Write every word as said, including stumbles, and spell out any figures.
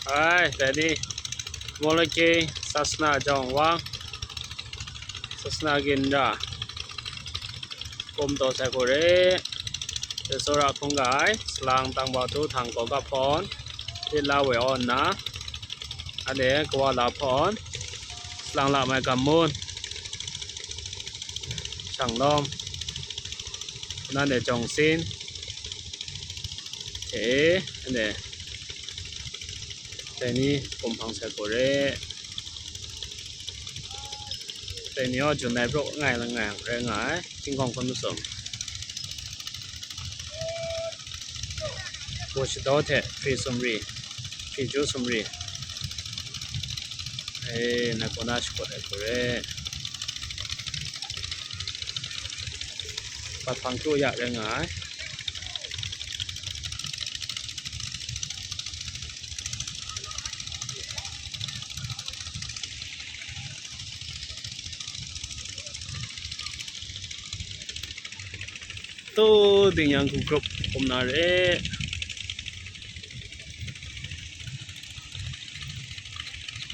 Ai, dai ni, Mawlake sasana jawng wang, sasana ginra, kum taw sai hku re, de tsawra hkungga ai, salang tang bau tu htang kaw kap hpawn, lit la we aw nna, anhte kawa la hpawn, salang la mai gam mun, shang lawm, nan de jawng sin, hte, anhte, dai ni kum hpang sai hku re. Dai ni aw jun ai braw ngai langai rai nga ai, hkinggawng hkun masum. Baw shadaw hte hpri sumri, hpri ju sumri. E, na kaw na shakut ai hku re. Bat hpang kru ya rai nga ai. Tu ding yang hku grup kum na re.